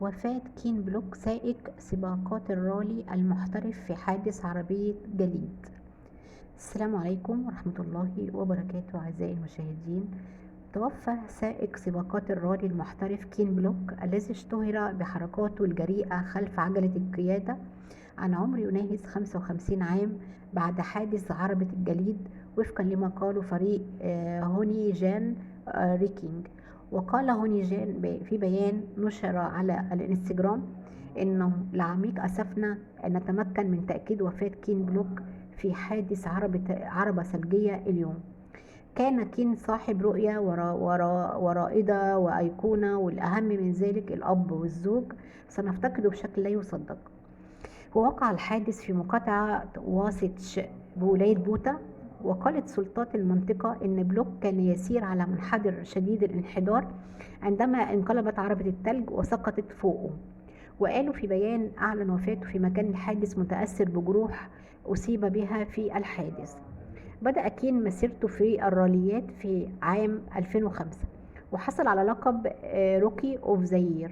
وفاة كين بلوك سائق سباقات الرالي المحترف في حادث عربية جليد. السلام عليكم ورحمة الله وبركاته أعزائي المشاهدين. توفى سائق سباقات الرالي المحترف كين بلوك الذي اشتهر بحركاته الجريئة خلف عجلة القيادة عن عمر يناهز 55 عام بعد حادث عربة الجليد، وفقا لما قاله فريق هونيجان ريكينج. وقال هونيجان في بيان نشر على الانستجرام انه لعميق اسفنا ان نتمكن من تاكيد وفاه كين بلوك في حادث عربه ثلجيه اليوم. كان كين صاحب رؤية ورائدة وأيقونة، والأهم من ذلك الأب والزوج، سنفتقده بشكل لا يصدق. ووقع الحادث في مقاطعة واسيتش بولاية بوتا. وقالت سلطات المنطقة إن بلوك كان يسير على منحدر شديد الانحدار عندما انقلبت عربة الثلج وسقطت فوقه. وقالوا في بيان أعلن وفاته في مكان الحادث متأثر بجروح أصيب بها في الحادث. بدأ كين مسيرته في الراليات في عام 2005 وحصل على لقب Rookie of the Year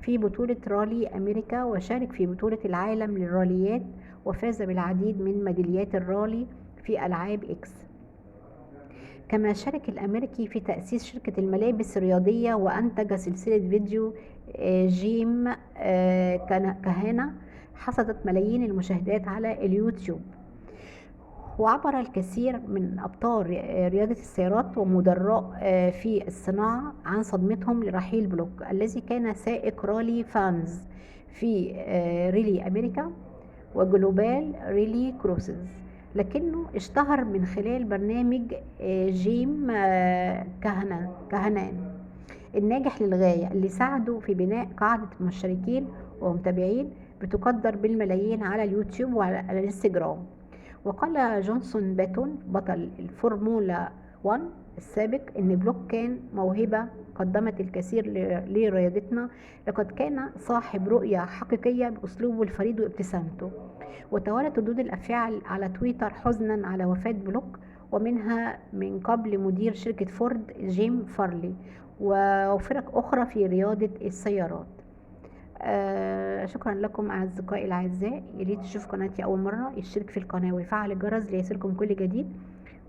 في بطولة رالي أمريكا، وشارك في بطولة العالم للراليات وفاز بالعديد من ميداليات الرالي في ألعاب إكس. كما شارك الأمريكي في تأسيس شركة الملابس الرياضية وأنتج سلسلة فيديو جيم كهانة حصدت ملايين المشاهدات على اليوتيوب. وعبر الكثير من أبطال رياضة السيارات ومدراء في الصناعة عن صدمتهم لرحيل بلوك الذي كان سائق رالي فانز في ريلي أمريكا وجلوبال ريلي كروسز، لكنه اشتهر من خلال برنامج جيم كهنان الناجح للغاية اللي ساعده في بناء قاعدة مشتركين ومتابعين بتقدر بالملايين على اليوتيوب وعلى الانستجرام. وقال جونسون باتون بطل الفورمولا 1 السابق إن بلوك كان موهبة قدمت الكثير لرياضتنا، لقد كان صاحب رؤية حقيقية بأسلوبه الفريد وابتسامته. وتوالت ردود الأفعال على تويتر حزنا على وفاة بلوك، ومنها من قبل مدير شركة فورد جيم فارلي وفرق أخرى في رياضة السيارات. شكرا لكم أعزائي الأعزاء، يا ريت تشوف قناتي أول مرة يشترك في القناة ويفعل الجرس ليصلكم كل جديد،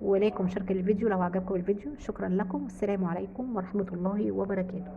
وليكم مشاركة للفيديو لو عجبكم الفيديو. شكرا لكم، والسلام عليكم ورحمة الله وبركاته.